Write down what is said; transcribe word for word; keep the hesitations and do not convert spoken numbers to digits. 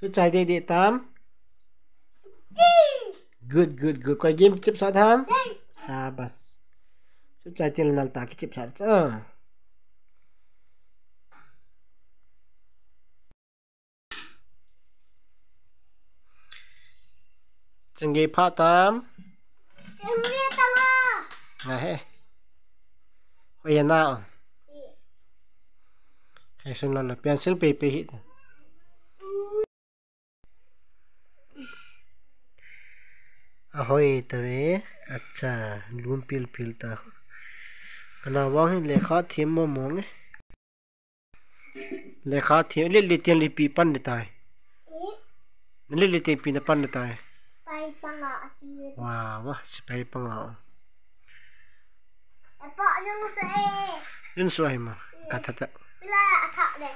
Suchai dei dei tam. Good, good, good. Koi game chip sa tham. Sabas. Suchai til nal ta ki chip sa cha. Chengei pha tam. Chengei tama. Nga he. Hoi na. Khai sun lo lo pencil pe pe hi. Ahoi ta ve. Acha, lum pil pil ta. Kana wang hi lekha thim mo mo nge. Lekha thim, le le tian le pi pan le tai. Le le tian pi na pan le tai. Pai panga a chi. Wa, wa, si pai panga. Apa yung sa e. Yun so ai ma. Ka tha tha. Pila a tha le.